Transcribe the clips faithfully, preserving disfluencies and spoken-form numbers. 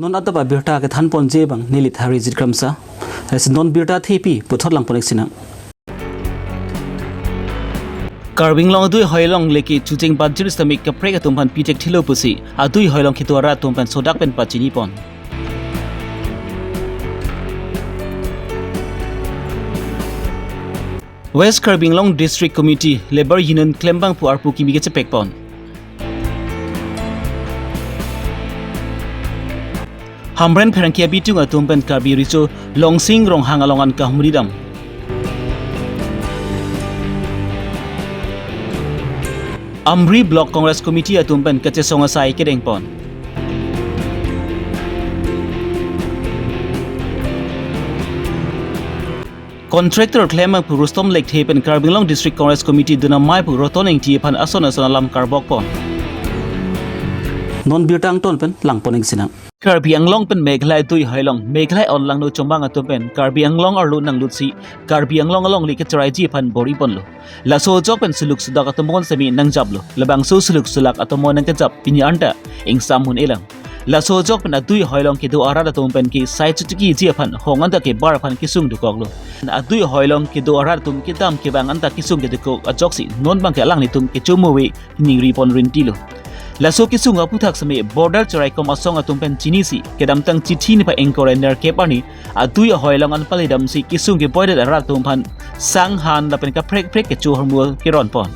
Non adap abirta kethanponji abang neli Tharijit Kramsa. Lasi non birta thepi puthot langpon-ik sinang. Karbi Anglong adui hoi alongle ke chojeng banjir sitame kaprek atum aphan pithekthe lo pusi adui hoi along kedo arat atum pen sodak pen pachinipon. West Karbi Anglong District Committee Labour Union klembangphu arpu kimi kechepekpon. Hamren pherangke abitung atum pen Karbi Recho Longsing Ronghang along an kahumri dam. Amri Block Congress Committee atum pen kachesong asai kedengpon. Contractor klembangphu Rustom Lekthe pen Karbi Anglong District Congress Committee dun amei aphu Roton Engti aphan ason ason alam karbokpon. Non birta angton pen langpon-ik sinang. Karbi Anglong pen Meghalaya adui hoi along, Meghalaya onlangno chomang atum pen Karbi Anglong arlo nanglutsi Karbi Anglong alongle kecheraiji aphan bor-iponlo. Laso ajok pen suluk sudak atum bon semi nangjaplo. Labangso suluk sulak atum nangkejap pini anta ingsam un-elang. Laso ajok pen adui hoi along kedo arat atum pen ke sai chutikiji aphan hong anta kebar aphan kesung dokoklo. Adui hoi along kedo arat atum kedam kevang anta kesung kedokok ajoksi non abangke alanglitum kechomo ave ningripon rintilo. Laso kesung aphuthak seme border cheraikom asong atum pen chinisi kedamtang chithi niphai ingkoi ra nerkep arni adui ahoi along an pali damsi kesung keboidet arat atum aphan sang han lapen kaprek prek kecho ahormu keronpon.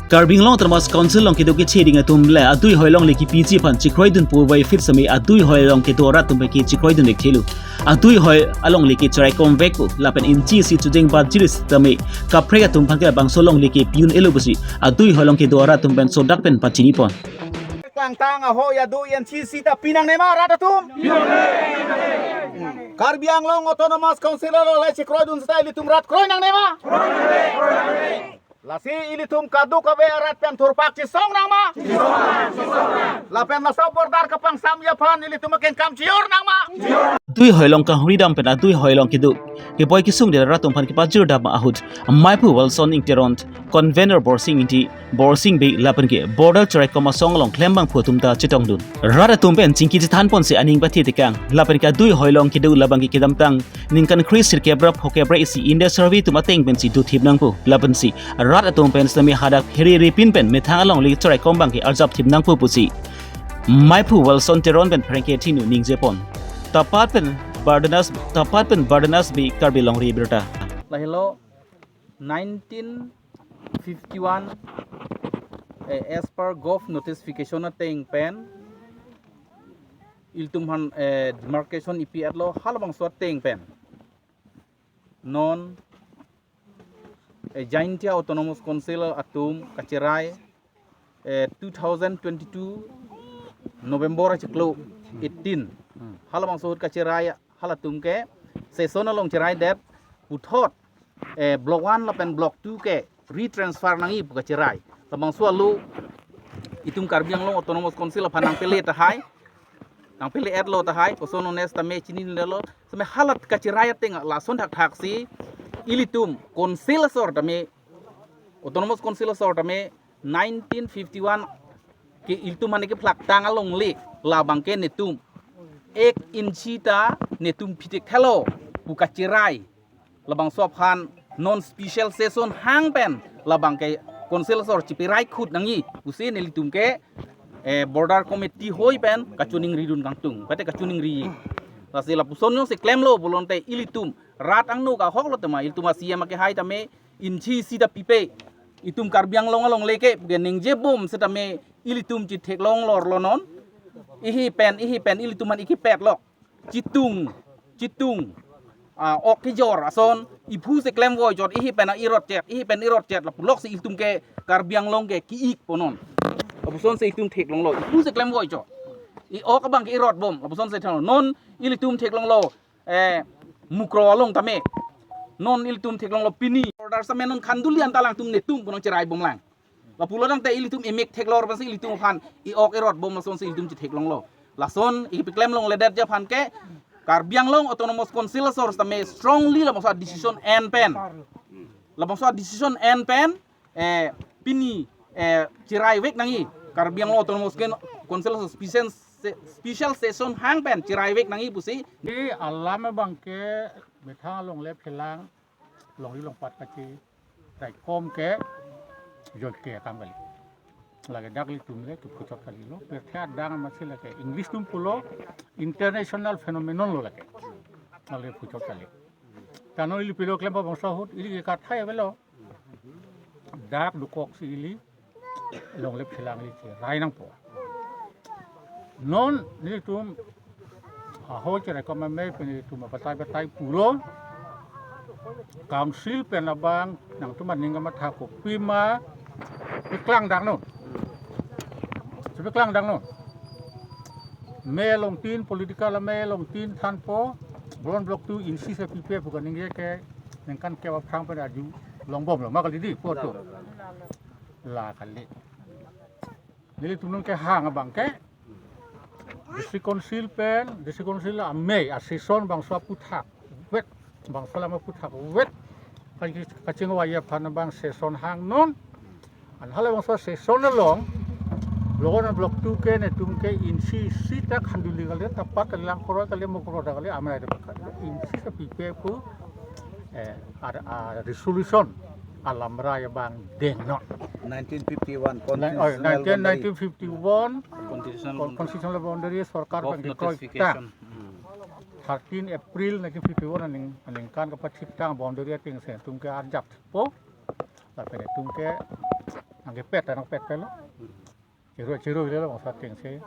Karbi Anglong Autonomous Council along kedo keche ding atum le adui hoi alongle kepiji aphan chekroidun pu vai fit seme adui hoi along kedo arat atum pen ke chekroidun-ik thelo. Adui hoi alongle kecheraikom vekpo lapen inchi isi chojeng banjir sitame kaprek atum aphan ke labangso alongle kepi un-elo pusi adui hoi along kedo arat atum pen sodak pen pachinipon. Klangtang ahoi adui inchi isi ta pi nangne ma rat atum? Karbi Anglong Autonomous Council along le chekroidun seta ilitum rat kroi nangne ma? Lasi ilitum kadokave arat pen thurpak chesong nang ma? Lapen laso border kapangsamji aphan ilitum akengkam chior nang ma? Adui hoi along kahumri dam pen adui hoi along kedo keboi kesungdet arat atum aphan kepajir dam ahut amei aphu Wilson Ingti Teron, convener Borsing Ingti, Borsing Bey lapen ke border cheraikom asong along klembangphu atum ta chetongdun. Rat atum pen chingki chethanponsi aning pathe tekang lapen ke adui hoi along kedo labangke kedamtang ningkan kre sirkep ra phokep ra isi India Survey atum ateng pensi dothip nangpo. Lapensi rat atum pen sitame hadak phere repin pen methang alongle cheraikom abangke arjapthip nangpo pusi amei aphu Wilson Teron pen pherangke athengno ningjepon. Tapat pen Bardanas, tapat pen Bardanas Bey, Karbi Longri Abirta. Lahelo nineteen fifty-one, eh, as per Gov notification ateng pen ilitum aphan, eh, demarcation ipi-etlo halabangso ateng pen non, eh, Jaintia Autonomous Council atum kacherai, eh, two thousand twenty-two November achiklo eighteen. Halabangso ahut kacherai halatum ke session along cheraidet puthot, eh, block one lapen block two ke retransfer nangji pu kacherai. Labangso ahut itum Karbi Anglong Autonomous Council aphan nangpele tahai, nangpele-etlo tahai, koson ones tame chinilo, seme halat kacherai ateng lason thakthaksi ilitum council asor tame, Autonomous Council asor tame nineteen fifty-one ke ilitum aphan kephlaktang alongle labangke netum ek inchi ta netum pithekthe lo pu kacherai. Labangso aphan non special session hang pen labangke council asor chipirai khut nangji pusi nelitum ke, eh, border committee hoi pen kachiningridun kangtung, pate kachiningri. Lasi lapuson jongsi klemlo pulote ilitum rat angno kahoklo tema, ilitum a-C M akehai tame inchi isi ta pipe. Itum Karbi Anglong alongle ke puke ningjebom setame ilitum chitheklong lorlo non. Ihi pen, ihi pen ilitum aphan ikipet lok. Chitung, chitung, ah, ok kejor ason, iphu si klemvoi chot, ihi pen a-irot chet, ihi pen irot chet, lapuloksi ilitum ke Karbi Anglong ke ki-ikpo non. Lapusonsi itum theklonglo, iphu si klemvoi chot. I-ok abangke irotbom, lapusonsi theklong. Non ilitum theklonglo, eh, Mukroh along tame. Non ilitum theklonglo pini. Order same non khanduli anta alangtum netum pu nangcheraibomlang. Lapulo tangte ilitum emek theklor pensi ilitum aphan i-ok irotbom lasonsi ilitum chitheklonglo. Lason ipi klemlongledetji aphan ke Karbi Anglong Autonomous Council asor sitame strongly labangso decision en pen. Labangso decision en pen, eh, pini, eh, cheraiwek nangji. Karbi Anglong Autonomous Council Special Se-, Special Session hang pen cheraivek nangji pusi. Di alam abangke methang alongle phelang, longri longpat kachi, raikom ke, joike akam kali. Lake dak ilitum le tu phuchot kalilo. Pirthe adang amatsi lake English atum pulo international phenomenon lo lake. Lake phuchot kali. Tano ili pilo klem bangso ahut, ili ke kathai avelo. Dak dukoksi ili longle phelang ili cherai nangpo. Non nelitum ahoi cherai koma me pen nelitum abatai batai pulo. Council pen abang nangtum aning kamatha kopima paklang dang non. Paklang dang non. Me along tin political, me along tin thanpo, Boron Block two insi se pipe pu kaningje ke ningkan kep aphrang pen arju longbomlo, ma kali di, po to. La kali. Nelitum nangkehang abangke District Council pen, District Council amei a-session bangso aphuthak vet, bangso alam aphuthak vet, kachingvai aphan abang session hang non. An halabangso session along, Boron Block two ke netum ke insi isi ta khanduli kali, tapat kali, lang koroi kali, mo koroi kali, amei ada pakat. Insi se pipe pu, eh, ada, ah, resolution alamra abang dengnon. Nineteen fifty-one Lang-, oh, constitutional nineteen, boundary. Nineteen fifty-one Constitutional con-, boundary. Constitutional boundary sorkar Of pen kekroi notification. Tang. Hmm. Thirteen April nineteen fifty-one aning, aningkan kapachip tang boundary atengsi netum ke arjappo. Lapen netum ke nangkepet, nangpet pelo. Chiro, chiro ilelo bangso atengsi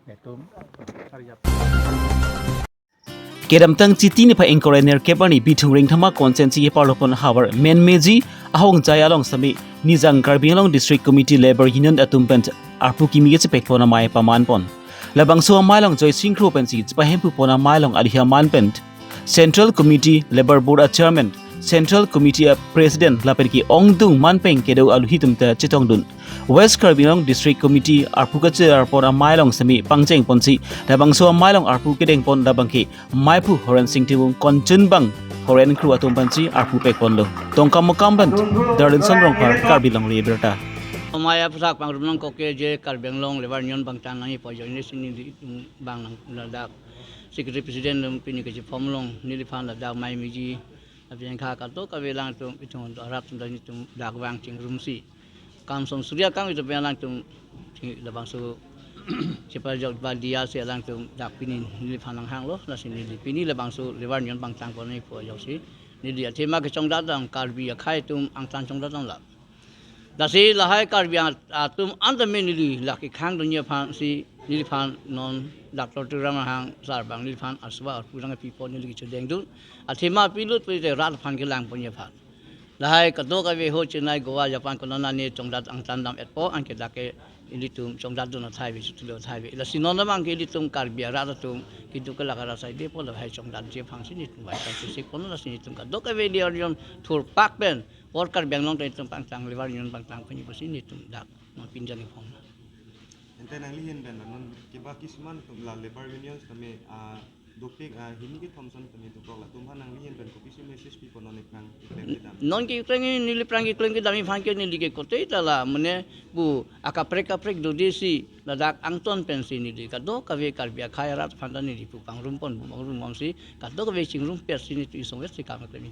netum. Kedamtang Chiti niphai ingkoi ra nerkep arni Bithung Rengthama constituency keparlopon havar Menmeji ahongjai along sitame Nijang Karbi Anglong District Committee Labour Union atum pen arpu kimi kechepekpon amei pamanpon. Labangso amei along Joysing Kro pensi chepahempupon amei along alihi aman pen Central Committee, Labour Board a-chairman, Central Committee a-president lapen ke-ongdung manpeng kedo aluhi atum ta chetongdun. West Karbi Anglong District Committee arpu kacherapon amei along sitame pangchengponsi labangso amei along arpu kedengpon labangke meiphu Horensing Timung, konchunbang Horen Kro atum pensi arpu pekponlo. Tongkamukam pen Darlinson Rongphar, Karbi Longri Abirta. Amei aphuthak pangrum nangkok ke je Karbi Anglong Labour Union bangtang nangji pu ajoine si nelitum bang nang ladak Secretary President atum pini kecheform along neliphan ladak mei meji. Lapen kha kadokave alangtum itum arat atum ta netum dak vang chingrumsi kam son suri akam itum pen alangtum ching-, labangso chepajok ba diya si alangtum dak pini neliphan nanghanglo, lasi neli pini labangso Labour Union bangtangpon nangji pu ajoksi neli athema kechongdat dam, Karbi akhei atum angtan chongdat dam la. Lasi lahai Karbi at-, atum anta me neli lake khangdunji aphansi neliphan non Doctor Tuliram Ronghang sar abang neliphan aswa arpu nangpipon, neli kechedengdun. Athema pilut pute rat aphan kelangponji aphan. Lahai kadokave ho Chennai, Goa, Japan konat nane chongdat angtan dam-etpo, anke dak ke ilitum chongdatdun athai ave, chutulo athai ave. Lasi non abangke ilitum Karbi arat atum keduk kelak arat asai depo, lahai chongdatji aphansi netum vai kan sisik pon, lasi netum kadokave Labour Union thurpak pen Apor Karbi Anglong ta itum pangtang, Labour Union pangtang penyi pusi netum dak nangpinjani phong. Ante nangli ahin pen non keba kisuman atum la Labour Union tame, ah, dopik, ah, hini kethom ason tame dokok, latum aphan nangli ahin pen kopisi message pipo non ekrang keklem kedam? Non ke ekrang, neli ekrang keklem kedam aphan ke neli ke kote ta la mane pu akaprek kaprek dodesi ladak angton pensi neli kadokave Karbi akhei arat aphan ta neli pu pangrumpon, pu pangrumpon si kadokave chingrumpetsi netum isongvetsi kam keklem.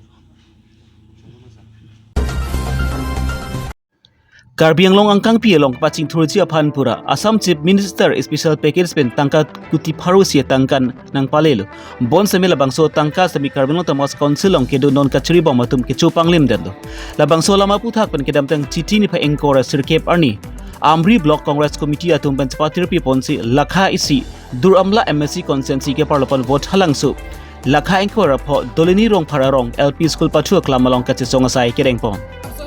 Karbi Anglong angkangpi along pachingthurji aphan pura Assam Chief Minister Special Package pen tangka kuti pharo isi atangka nangpalelo. Bonsitame labangso tangka sitame Karbi Anglong Autonomous Council along kedo non kacharibom atum kecho panglimdetlo. Labangso alam aphuthak pen kedamtang Chiti niphai ingkoi ra sirkep arni Amri Block Congress Committee atum pen chepatirpiponsi lakha isi Duar Amla M A C constituency keparlopon Vote Halangso lakha ingkoi ra pho Dolini Rongphar arong L P School pathu aklam along kachesong asai kedengpon.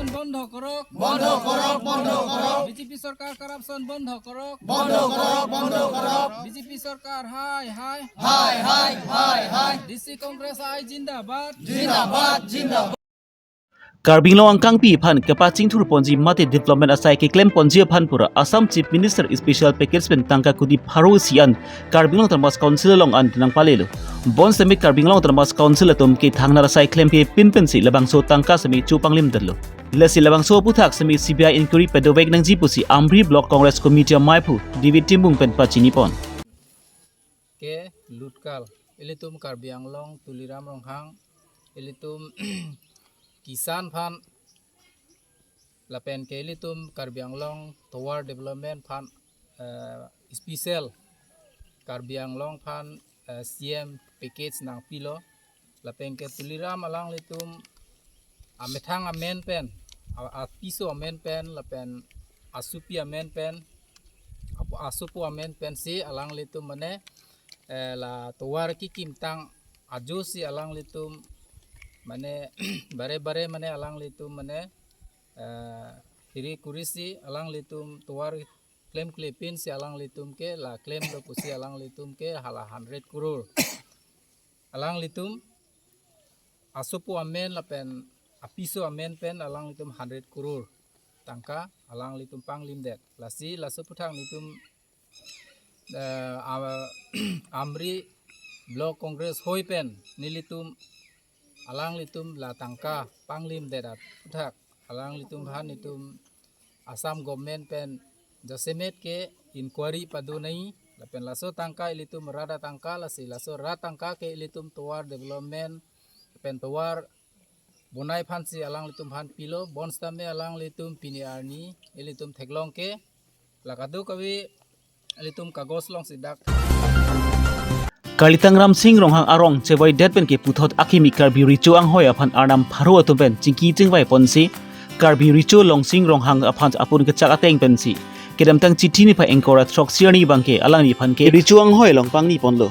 Corruption বন্ধ করক। বন্ধ করক, বন্ধ করক। বিজেপি সরকার করাপশন বন্ধ করক। বন্ধ করক, বন্ধ করক। বিজেপি সরকার হায় হায়। হায় হায়, হায় হায়। ডিসি কংগ্রেস আই জিন্দাবাদ। জিন্দাবাদ, জিন্দাবাদ। Karbi Anglong angkangpi aphan kepachingthurponji mate development asai keklemponji aphan pura Assam Chief Minister Special Package pen tangka kuti pharo isi an Karbi Anglong Autonomous Council along an nangpalelo. Bonsitame Karbi Anglong Autonomous Council atum ke thangnar asai klempi pinpensi labangso tangka sitame chopanglimdetlo. Lasi labangso aputhak semi C B I inquiry padovek nangji pusi Amri Block Congress Committee amaiphu David Timbung pen pachinipon. Ke lutkal ilitum Karbi Anglong Tuliram Ronghang, ilitum Kisan aphan lapen ke ilitum Karbi Anglong tovar development aphan, eh, special Karbi Anglong aphan, eh, C M package nangpilo. Lapen ke Tuliram alanglitum amethang amen pen, a-, apiso amen pen, lapen asopi amen pen, apo-, asopo amen pensi alanglitum mane, eh, la tovar kekimtang ajosi alanglitum mane bare bare mane alanglitum mane, eh, hiri kurisi alanglitum tovar klemkle pensi alanglitum ke la klemlo pusi alanglitum ke hala hundred crore. Alanglitum asopo amen lapen apiso amen pen alanglitum hundred crore tangka alanglitum panglimdet. Lasi laso aputhak nelitum, eh, a-, Amri Block Congress hoi pen nelitum alanglitum la tangka panglimdet aputhak alanglitum aphan nelitum Assam government pen jasemet ke inquiry padonangji lapen laso tangka ilitum rat atangka, lasi laso rat atangka ke ilitum tovar development pen tovar bonai aphansi alanglitum aphan pilo, bonsitame alanglitum pini arni ilitum theklong ke la kadokave ilitum kagos alongsi dak. Karlitang Ramsing Ronghang arong chevaidet pen keputhot akimi Karbi Recho Anghoi aphan arnam pharo atum pen chingki chingvai ponsi Karbi Recho Longsing Ronghang aphan apun kechak ateng pensi kedamtang chithi niphai ingkoi ra throksi arni abangke alangliphan ke Recho Anghoi along pangni ponlo.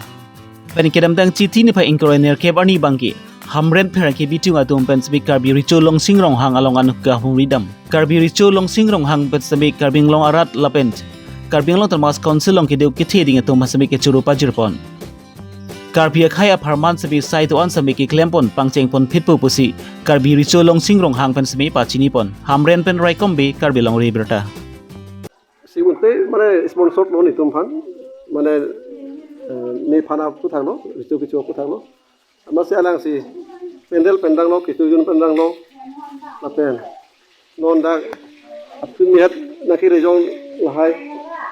Pen kedamtang chithi niphai ingkoi ra nerkep arni abangke Hamren pherangke bitung atum pen semi Karbi Recho Longsing Ronghang along anut kahumri dam. Karbi Recho Longsing Ronghang pen semi Karbi Anglong arat lapen Karbi Anglong Autonomous Council along kedo kethe ding atum semi kechoro pajirpon. Karbi akhei apharman semi sai do-an semi keklempon pangchengpon phitpo pusi Karbi Recho Longsing Ronghang pen semi pachinipon. Hamren pen Raikom Bey, Karbi Longri Abirta. Si unte mane sponsor lo nelitum aphan, mane, eh, nephan aputhak lo, Recho kecho aputhak lo. Amatsi alangsi pandal pen danglo, kechojun pen danglo, lapen non dak aphi mihat naki rejong lahai,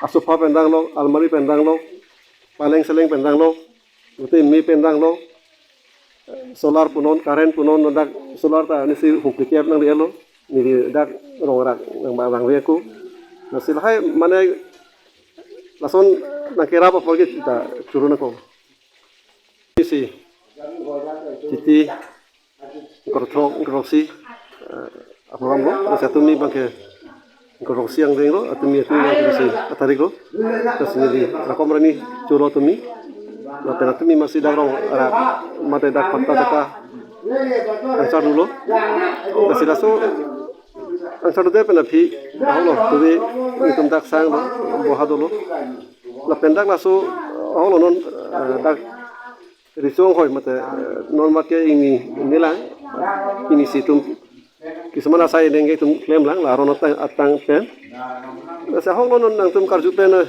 asofa pen danglo, almari pen danglo, paleng seleng pen danglo, gute me pen danglo, solar punon, current punon, non dak solar ta nisi hukri kep nangri elo, neli dak rong rak nang ba rang reku. Lasi lahai mane lason nangkerap apor ke ta choro nangkok. Isi, chithi, ingkoi ra throk, ingkoi ra throksi, eh, apor damlo, lasi atumi abangke ingkoi ra throksi angdeng lo, atumi atumi abangke si atarik lo, lasi neli Raikom Rani cholo atumi, lapen atumi amatsi dak rong rak mate dak patta taka angsar dolo, lasi laso angsar dode pen aphi, ahok lo, tuve itum dak sang lo, boha dolo, lapen dak laso, ahok lo non, eh, dak Recho Anghoi mate, eh, non mat ke ingni nelang, ingni si itum kisuman asai dengke itum klemlang, la aron atang, atang pen. Lasi ahok lo non nangtum karju pen, eh,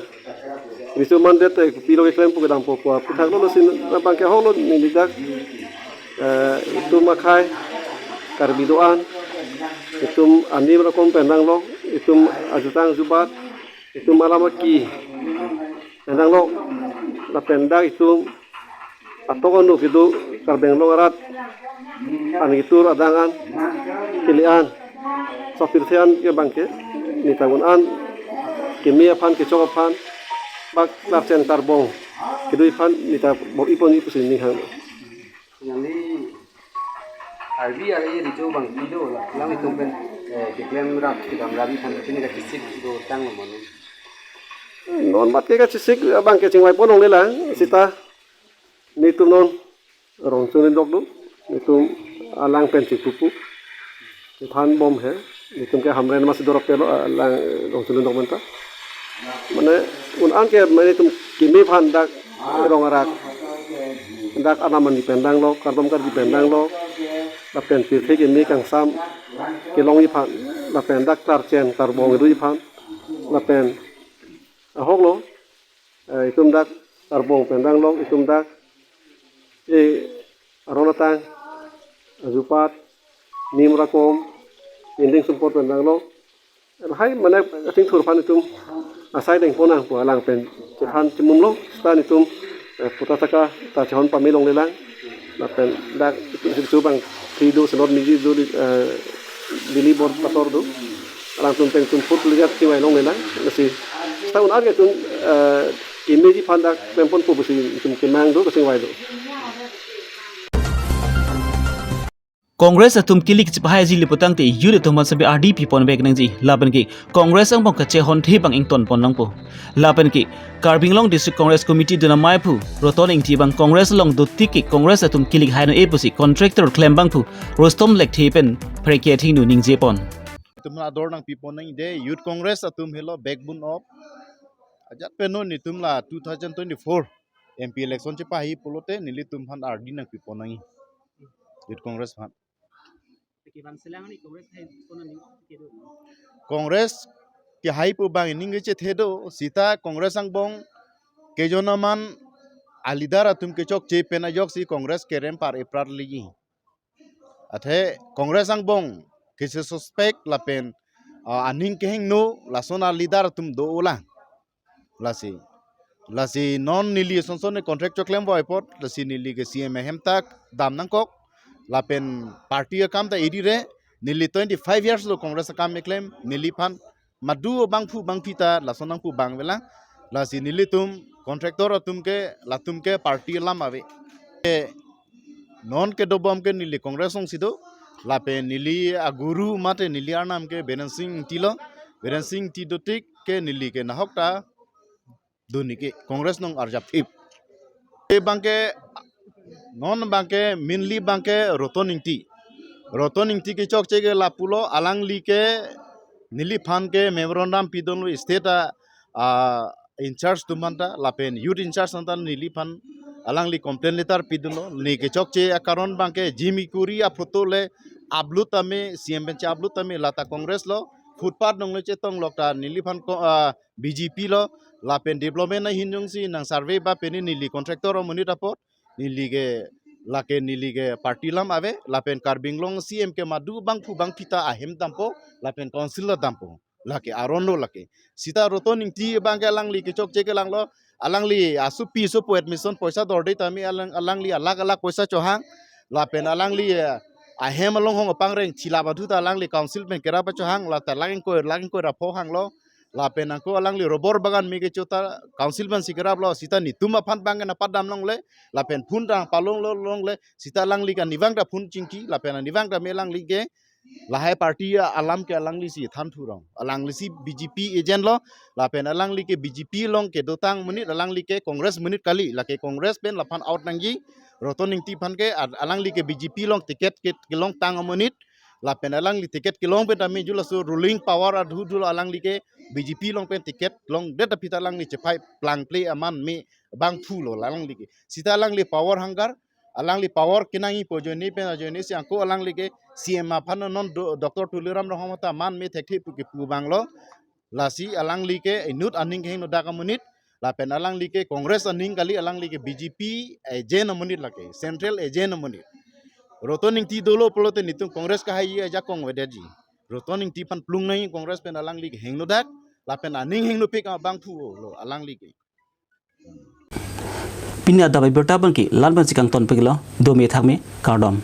Recho mandet, eh, kopilo keklem pu kedam po pu aputhak lo, lasi nangpang ke ahok lo neli dak, eh, itum akhei Karbi do-an, itum anim rakom pen danglo, itum ajutang ajubat, itum alam aki pen danglo, lapen dak itum atok anu kedo Karbi Anglong arat an ketur adang an, kele an, sopirthe an ke abangke neta un an keme aphan kechok aphan bak klarchen karbong kedo aphan neta bor-ipon-i pusi ninghang. Nangli Karbi arai Recho abang kedo la, alanglitum pen, eh, keklem rat kedam rat aphan pini kachesik do tanglo mane. Non mat ke kachesik abangke chingvai pon longle lang, seta nelitum non rong chunlindok do, nelitum alang pen chingpupu, chingthan bom he, nelitum ke Hamren amatsi dorop pelo, alang rong chunlindok menta. Mane un an ke mane itum keme aphan dak rong arak, dak anam ani pen danglo, kardom kardi pen danglo, lapen pirthe keme kangsam kelongji aphan, lapen dak klarchen karbong kedoji aphan, lapen ahok lo, eh, itum dak karbong pen danglo, itum dak, eh, aron atang, ajupat, nim rakom, Inding sumpot pen langlo. Lahai mane ating thur aphan itum asai dengpon nangpo alang pen chethan chimumlo seta itum, eh, puta taka ta chehon pame longlelang. Lapen dak itum isu bang phri do senor miji do di, eh, Delhi bor pasor do. Alangtum pen itum phut ligat chingvai longlelang. Lasi seta un-ar ke itum, eh, kemeji aphan dak klempon po pusi itum kemang do kachingvai do. Congress atum kilik chipahaiji le putangte youth atum aphan sabi ardi pipon vek nangji. Lapen ke Congress angbong kachehonthe abang ingtonpon nangpo. Lapen ke Karbi Anglong District Congress Committee dun amei aphu Roton Ingti abang Congress along dotik ke Congress atum kilik hai non-e pusi contractor klem abangphu Rustom Lekthe pen pherke athengno ningjepon. Itum ador nangpipon nangji de Youth Congress atum helo backbone of ajat pen non itum la two thousand twenty-four M P election chepahi pulote nelitum aphan ardi nangpipon nangji Youth Congress aphan. Kivan selang ni Congress hai kona ni kedo. Congress kehai pu abang ining kechethe do seta Congress angbong kejonaman a-leader atum kechokche pen ajoksi Congress kerem par eprat liji. Athe Congress angbong kese suspect lapen, ah, aning kehingno lason a-leader atum do-olang. Lasi. Lasi non neli sonson ne contract choklem voi apot, lasi neli ke C M ahem ta dam nangkok. Lapen party akam ta edi re, neli twenty-five years lo Congress akam eklem, neliphan madu bangphu bangphi ta lason nangpu abang avelang. Lasi nelitum contractor atum ke, latum ke party alam ave. Eh, non kedobom ke neli Congress ongsi do. Lapen neli aguru mate neli arnam ke Biren Singh Ingti lo. Biren Singh Ingti dotik ke neli ke nahok ta dun neke Congress nong arjap thip. Ke abang ke non abang ke mainly abang ke Roton Ingti. Roton Ingti kechokche ke lapulo alangli ke neliphan ke memorandum pidunlo state a, ah, in-charge atum aphan ta lapen youth in-charge aphan ta neliphan alangli complaint letter pidunlo. Ne kechokche akaron abang ke jimi kuri a-photo le upload tame C M pen che-upload tame lata Congress lo footpath nong le chetong lok ta neliphan ko, ah, B J P lo lapen development ahin jongsi nang survey ba pen neli contractor amonit apot neli ke lake neli ke party alam ave lapen Karbi Anglong C M ke madu bangphu bangphi ta ahem dampo lapen council lo dampo. Lake aron lo lake. Seta Roton Ingti abang ke alangli kechokche ke langlo. Alangli asopi sopo admission poisa dorde tame alang, alangli alak alak poisa chohang. Lapen alangli, eh, ahem along hong apangreng thila badu ta alangli council pen kerap chohang. Lata lak ingkoi, lak ingkoi ra pho hanglo. Lapen ako alangli robor bagan me kecho ta council pen si keraplo. Seta netum aphan abang ke napadam longle. Lapen phone ta palong lo longle. Seta alangli ke anivang ta phone chingki. Lapen anivang ta me alangli ke lahai party alam ke alangli si than thurong. Alangli si B J P agent lo, lapen alangli ke B J P along kedotang amonit, alangli ke Congress amonit kali, lake Congress pen laphan out nangji, Roton Ingti aphan ke, a-, alangli ke B J P along ticket ke kelongtang amonit, lapen alangli ticket kelong pen tame ju laso ruling power adhu dul alangli ke B J P along pen ticket longdet aphi ta alangli chepai plangple aman me bangphu lo alangli ke. Seta alangli power hunger, alangli power kenangji pu ajoine pen ajoine si ako alangli ke C M aphan non do-, Doctor Tuliram Ronghang ta man me thekthe pu kepu abang lo. Lasi alangli ke inut aning kehingno dak amonit. Lapen alangli ke Congress aning kali, alangli ke B J P agent amonit lake, central agent amonit. Roton Ingti dolo pulote netum Congress kahai ajakong avedetji. Roton Ingti aphan plung nangji Congress pen alangli ke hingno dak. Lapen aning hingnopik abangphu lo alangli ke. Pini adap abirta abang ke la-an pen si kangton pik lo, dome thakme, kardom.